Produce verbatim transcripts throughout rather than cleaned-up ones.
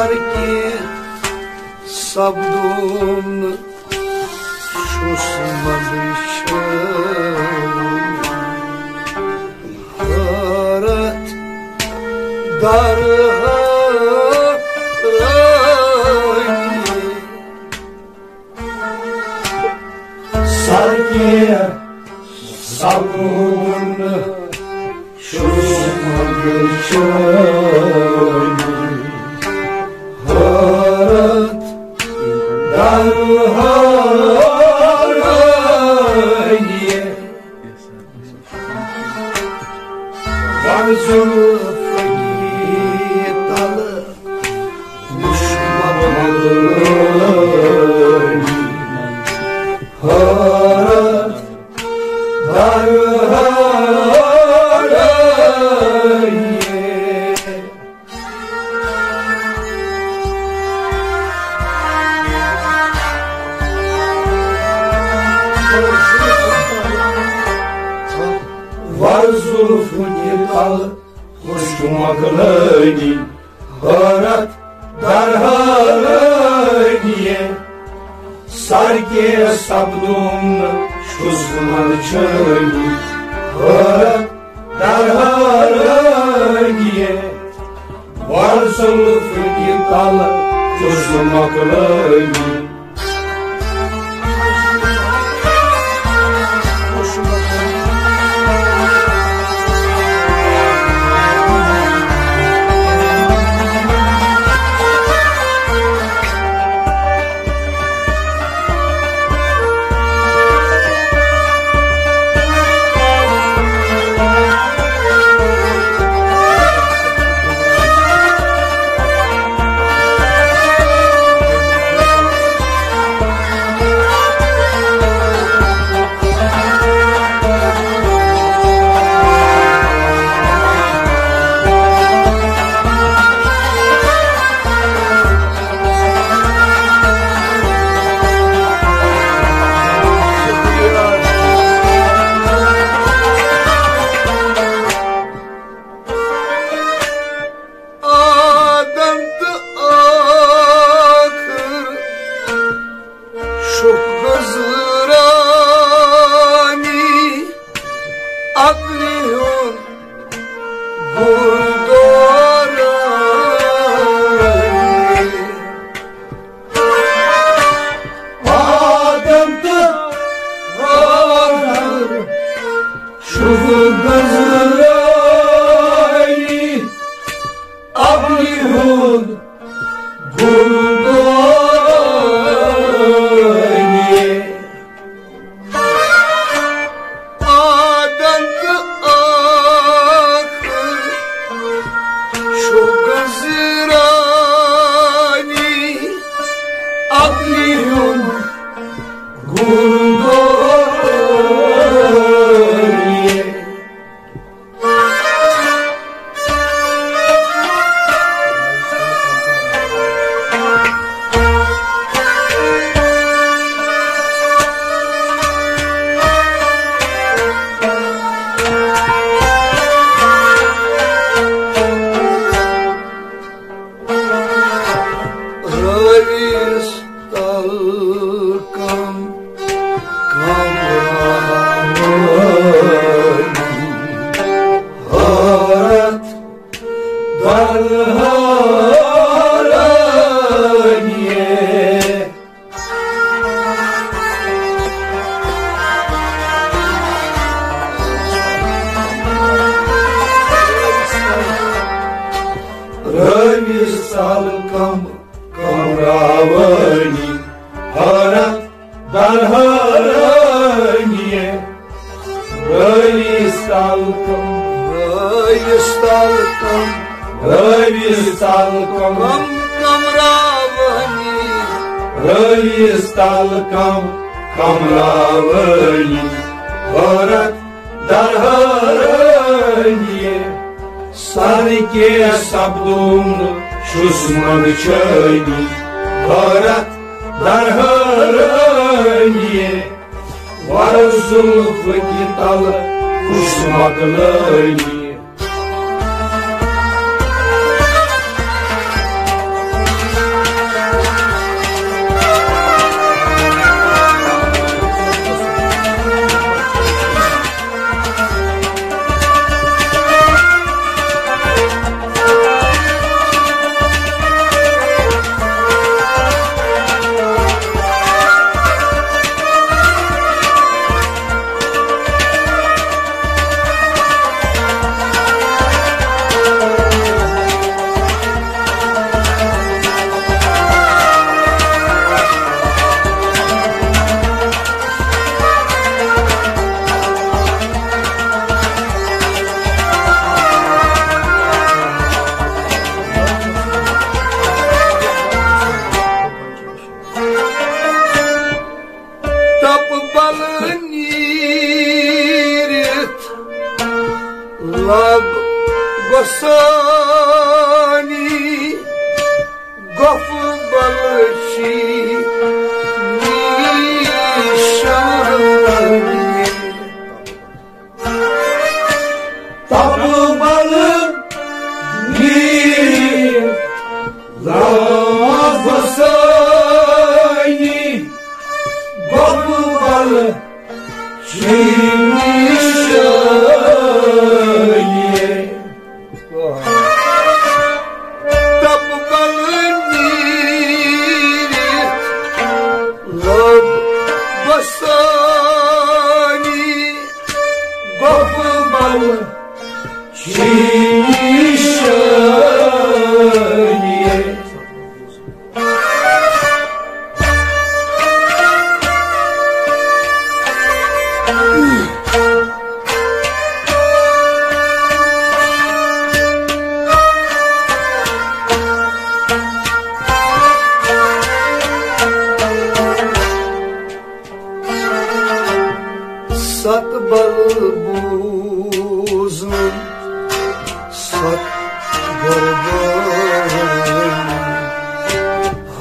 کینٛہہ سپدوم نہٕ، چھُس منٛدچھان۔ حٲرتھ در حٲرانی۔ سر کینٛہہ سپدوم نہٕ، چھُس منٛدچھان۔ حٲرتھ در حٲرانی۔ وۄنۍ زُلفہٕ تلہٕ وُچھ مۄغلٲنی۔ حٲرتھ در حٲرانی۔ وۄنۍ زُلفہٕ تلہٕ وُچھ مۄغلٲنی۔ حٲرتھ در حٲرانی۔ سر کینٛہہ سپدوم نہٕ، چھُس منٛدچھان۔ حٲرتھ در حٲرانی۔ وۄنۍ زُلفہٕ تلہٕ وُچھ مۄغلٲنی۔ آدم تہٕ ٲخٕر چھُکھ گُزرانی، عقلہِ ہُنٛد بُردورانی۔ آدم تہٕ ٲخٕر چھُکھ گُزرانی، عقلہِ ہُنٛد بُردورانی۔ آدم تہٕ ٲخٕر چھُکھ گُزرانی، عقلہِ ہُنٛد بُردورانی۔ رٲوِس تل کم کم حٲرتھ در حٲرانی۔ رٲوِس تل کم کم راوانی، حٲرتھ در حٲرانی۔ رٲوِس تل کم، رٲوِس تل کم، رٲوِس تل کم، کم کم راوانی۔ رٲوِس تل کم کم راوانی، حٲرتھ در حٲرانی۔ سر کینٛہہ سپدوم نہٕ، چھُس منٛدچھٲنی، حٲرتھ در حٲرانی۔ وۄنۍ زُلفہٕ تلہٕ وُچھ مۄغلٲنی۔ لب گۄسٲنی گۄپھ بلچی نیشانی۔ تب بل نی لب گۄسٲنی گۄپھ بل ست بل بوزن ست بل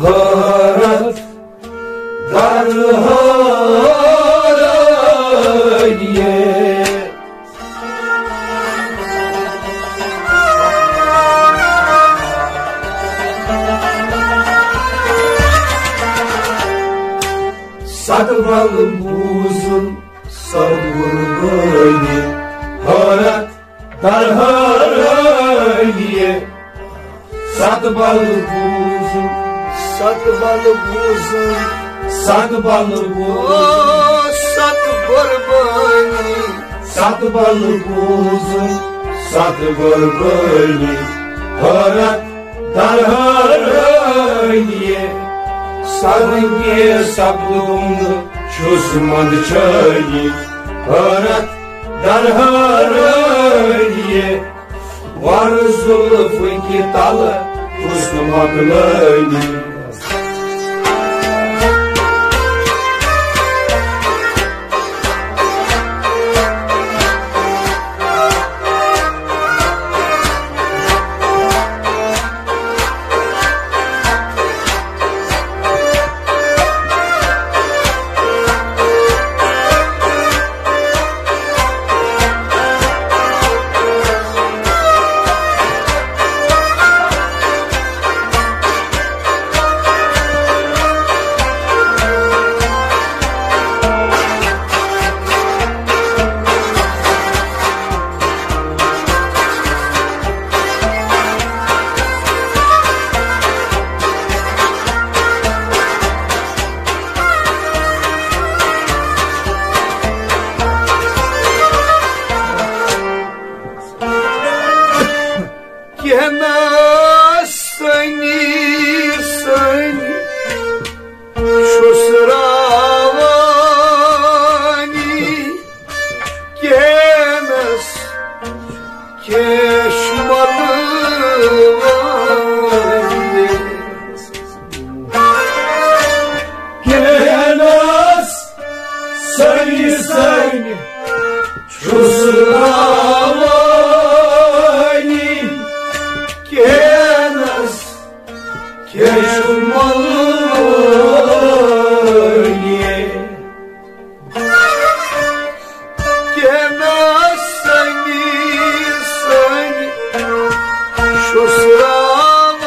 حیرت در حیرانی۔ ست بل بوزن ست بل حیرت در حیرانی۔ ست بل بوزن ست بل بوزن ست بل بوزن ست قربانی۔ ست بل بوزن ست قربانی۔ حیرت در حیرانی۔ سرنگی سپدُم چھُس منٛدچھانی۔ حیرت در حیرانی۔ وَر زُلفٕکہِ تَلہٕ حُسن مۄکلٲنی۔ کینٛہہ نہ سنی سنی چھُس راوانی، کینس کیش ملوانی۔ کینس سنی سنی چھُس راوانی، کینس کیش ملوانی۔ کینس سنی سنی چھُس راوانی،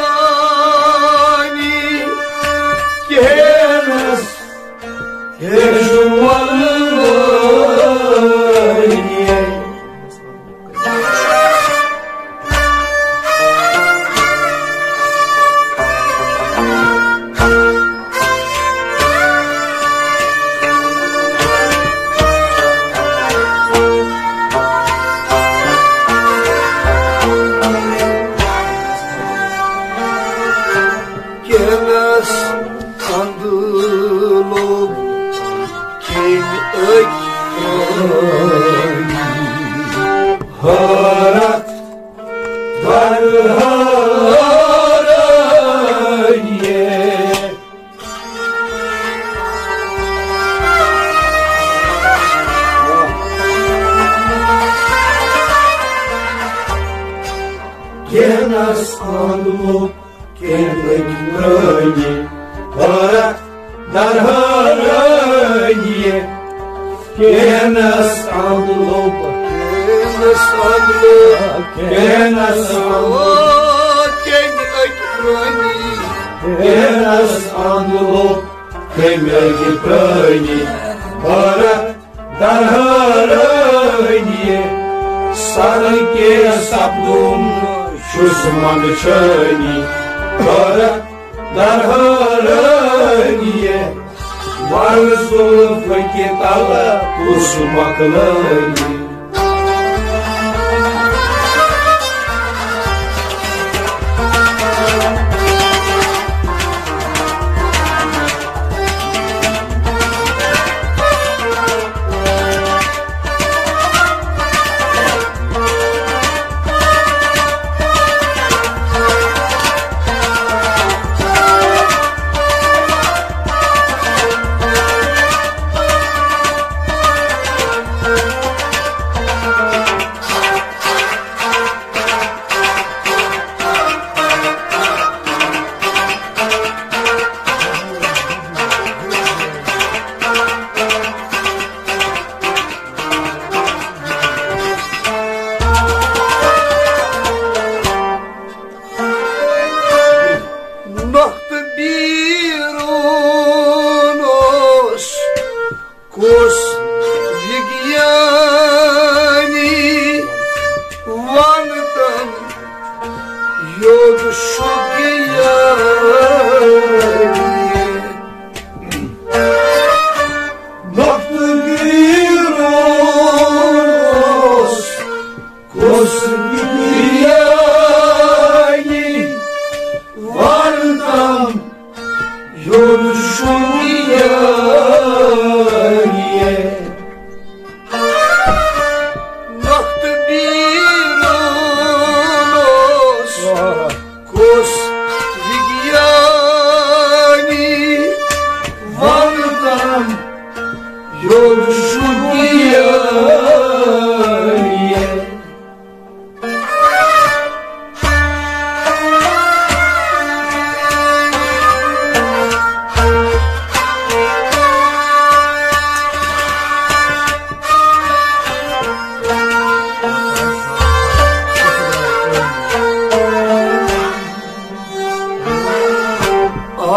کینس کیش ملوانی۔ کینس اندٕ لوٚگ کیٚمۍ أکۍ حٲرتھ در حٲرانی۔ کینس اند لوٚب کینٛہہ لٔگۍ پرٛٲنی، حٲرتھ درحٲرٲنی۔ کینس اند لوٚب، کینس اند لوٚب، کینس اند لوٚب، کینٛہہ لٔگۍ پرٛٲنی۔ کینس اند لوٚب کینٛہہ لٔگۍ پرٛٲنی، حٲرتھ درحٲرٲنی۔ سرٕ کے سپدُم چھُس منٛدچھٲنی، حٲرتھ درحٲرٲنی۔ وَرٕ زُلفہٕ کہِ تلہٕ کُس مۄکلٲنی۔ نۄقطہٕ بیٖرُن اوس کُس وِگیانی، وَن تَم یوٚد چھُ گیانی۔ نۄقطہٕ بیٖرُن اوس کُس وِگیانی، وَن تَم یوٚد چھُ گیانی۔ نۄقطہٕ بیٖرُن اوس کُس وِگیانی، وَن تَم یوٚد چھُ گیانی۔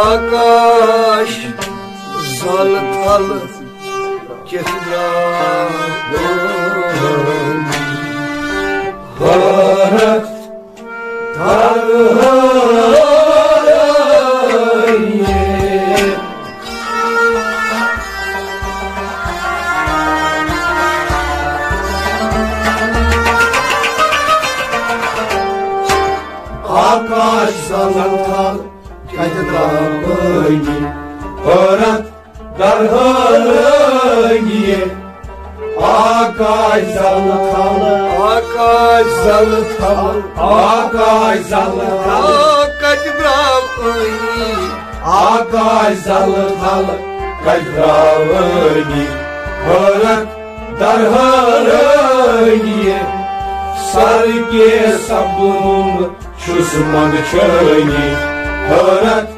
آکاش زل تھل کِتھ درٛاو حٲرتھ درحٲرٲنی۔ آکاش زل تھل کتہِ درٛاو پٲنی، حٲرتھ درحٲرٲنی۔ آکاش زل تھل، آکاش زل تھل، آکاش زل تھل کتہِ درٛاو پٲنی۔ آکاش زل تھل کتہِ درٛاو پٲنی، حٲرتھ درحٲرٲنی۔ سر کے سپدُم چھُس منٛدچھٲنی، حٲرتھ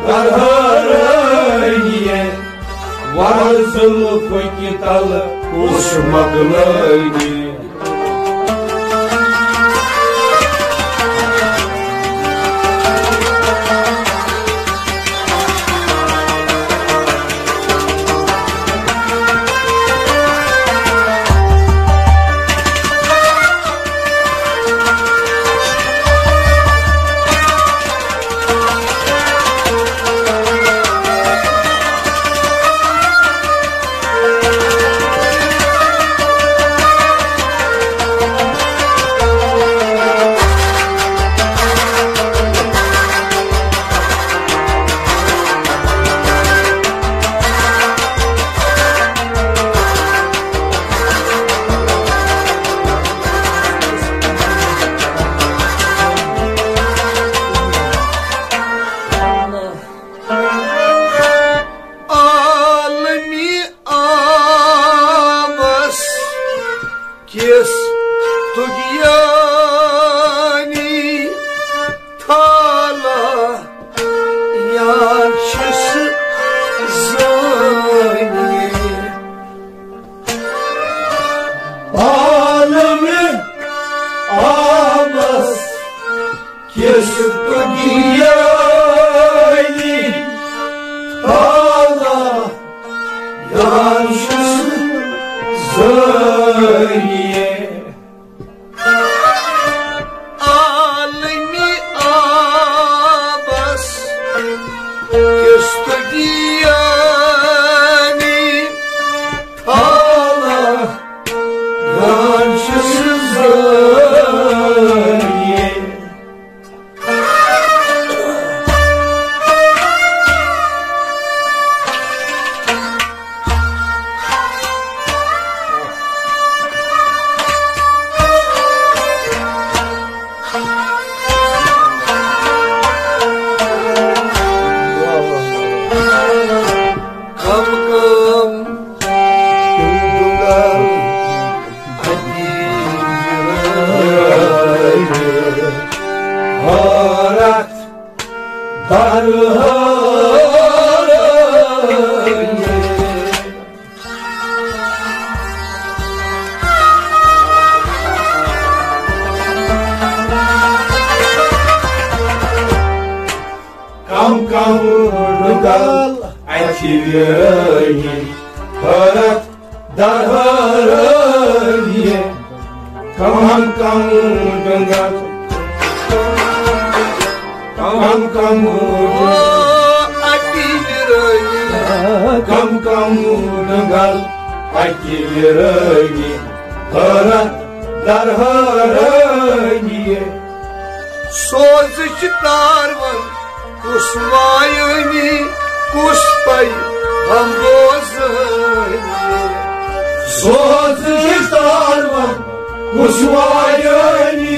درحٲرٲنی۔ وَل زُلفہٕ کہِ تَل کُس مۄکلٲنی۔ عالمی آبس کِس تُگیانی، کم کم ڈُنگل اَتھِ ویرٲنی، حٲرتھ در حٲرٲنی۔ کم کم ڈُنگل، کم کم ڈُنگل اَتھِ ویرٲنی، کم کم ڈُنگل اَتھِ ویرٲنی، حٲرتھ در حٲرٲنی۔ سوزٕچ تارون کُس وایٲنی، کُس پَیہِ غم بوزٲنی۔ سوزٕچ تارون کُس وایٲنی،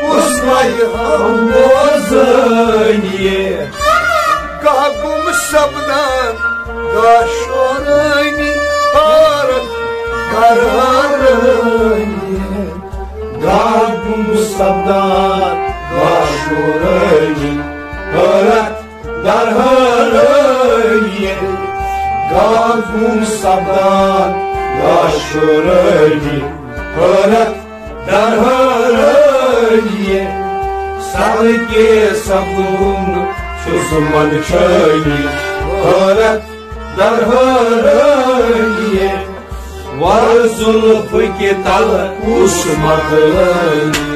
کُس پَیہِ غم بوزٲنی۔ گاہ گُم سپدان گاہ شورٲنی، حٲرتھ در حٲرٲنی۔ گاہ گُم سپدان گاہ شورٲنی، حٲرتھ در حٲرٲنی۔ گاہ گُم سپدان گاہ شورٲنی، حٲرتھ در حٲرٲنی۔ سڑکہِ سبزُن چھُس منٛدچھٲنی، حٲرتھ در حٲرٲنی۔ وَل زُلفہٕ کہِ تَل کُس مۄکلٲنی۔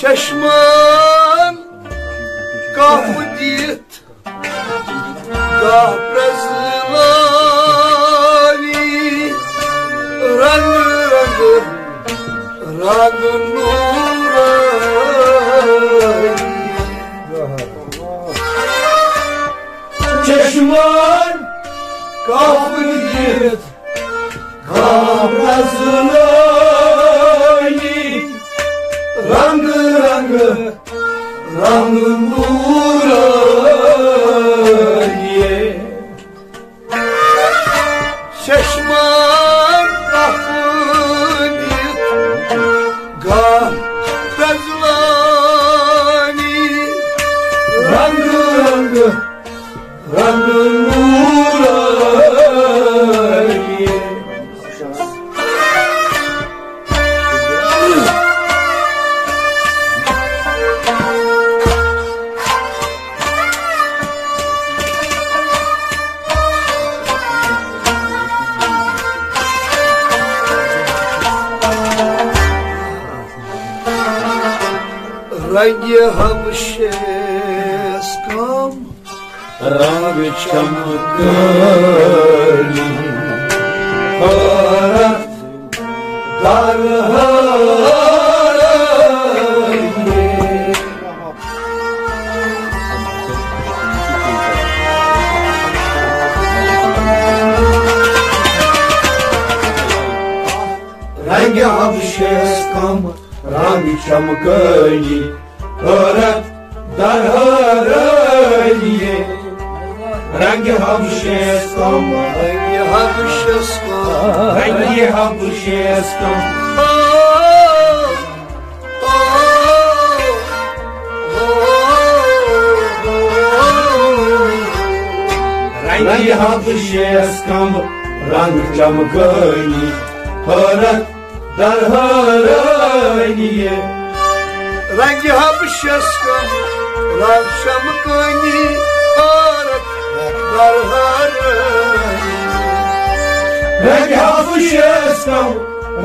چشمان کاہ دِتھ، کاہ پرزلٲوِتھ، رنگ رنگ رنگ نورٲوِتھ۔ چشمان کاہ دِتھ، کاہ پرزلٲوِتھ، رنگ رنگ رنگ نورٲوِتھ۔ چشمان کاہ دِتھ، کاہ پرزلٲوِتھ، رنگ رنگ رنگ نورٲوِتھ۔ رنگِ حبشس کم رنگ چمکٲنی، حٲرتھ در حٲرٲنی۔ رنگِ حبشس کم رنگ چمکٲنی، حٲرتھ در حٲرٲنی۔ رنگِ حبشس کم، رنگِ حبشس کم، رنگِ حبشس کم۔ رنگِ حبشس کم رنگ چمکٲنی، حٲرتھ در حٲرٲنی۔ رنگِ حبشس کم رنگ چمکٲنی، حٲرتھ در حٲرٲنی۔ رنگِ حبشس کم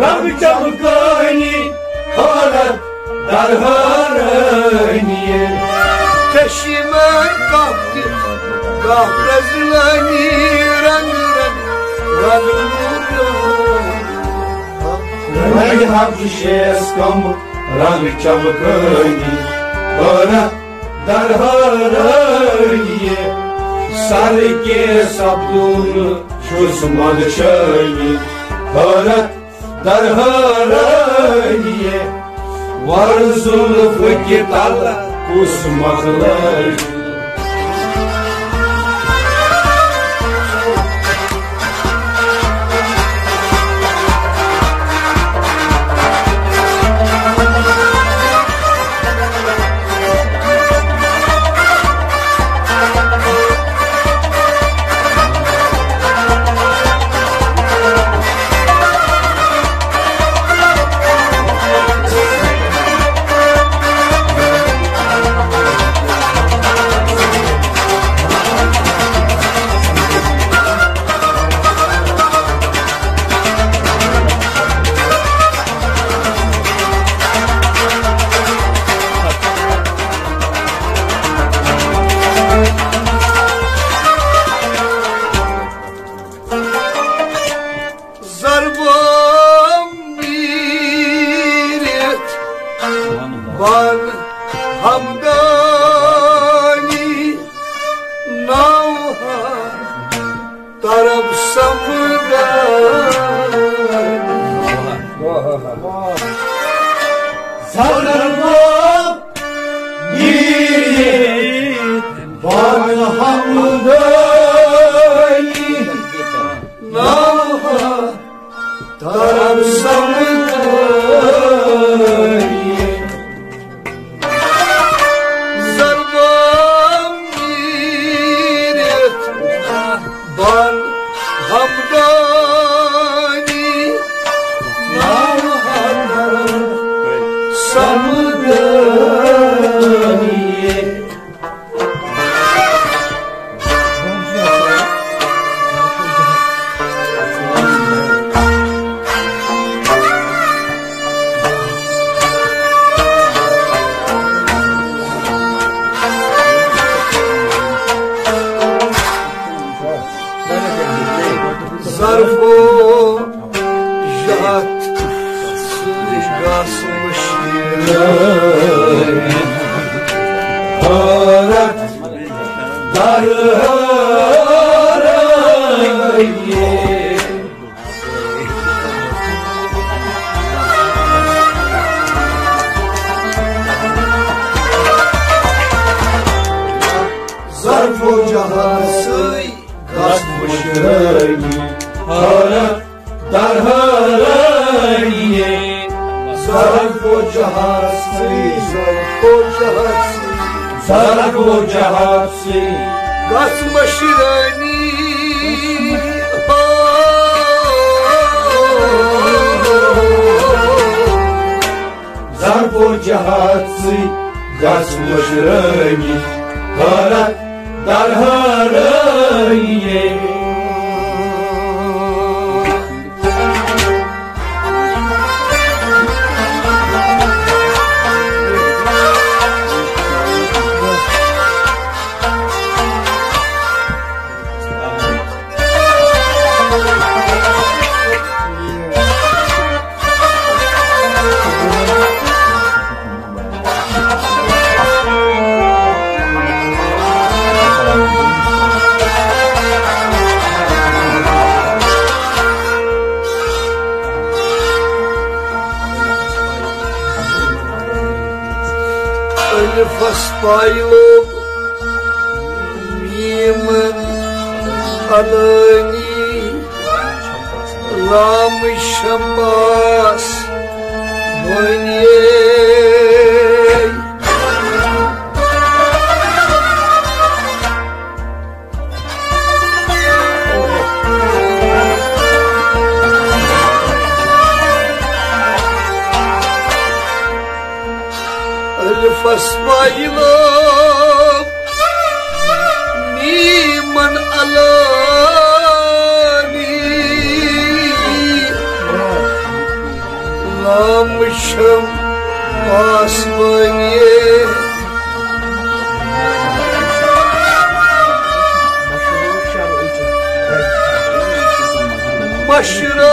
رنگ چمکٲنی، حٲرتھ در حٲرٲنی۔ پشیمان کانٛہہ تہِ، کانٛہہ پرٛزلٲنی، رنٛگ رنٛگ رنٛگ نوٗرٲنی۔ رنٛگہِ حبشس کم رنٛگ چمکٲنی۔ حٲرتھ در حٲرٲنی۔ سر کے سپدوٗن چھُس منٛدچھٲنی۔ حٲرتھ در حٲرٲنی۔ وَر زُلفہٕ کہِ تل کُس مۄغلٲنی۔ ضربم نیٖرِتھ بن ہمدانی، نوحہ طرب سمدانی۔ ضربم نیٖرِتھ بن ہمدانی، نوحہ طرب سمدانی۔ ضربم نیٖرِتھ بن ہمدانی، نوحہ طرب سمدانی۔ ظرف و جہت سۭتۍ گژھ مٔشیٖد۔ حٲرتھ در حٲرٲنی۔ ظرف و جہت سۭتۍ گژھ مٔشرٲنی۔ حٲرتھ در حٲرٲنی۔ ظرف و جہت سۭتۍ، ظرف و جہت سۭتۍ، ظرف و جہت سۭتۍ گژھ مٔشرٲنی۔ ظرف و جہت سۭتۍ گژھ مٔشرٲنی۔ حٲرتھ در حٲرٲنی۔ الفس پاے لوٚب میٖمن ادٲنی، لام شمباس بنے۔ الفس پاے لوٚب میٖمن ادٲنی، لام شمباس آسمٲنی مشرق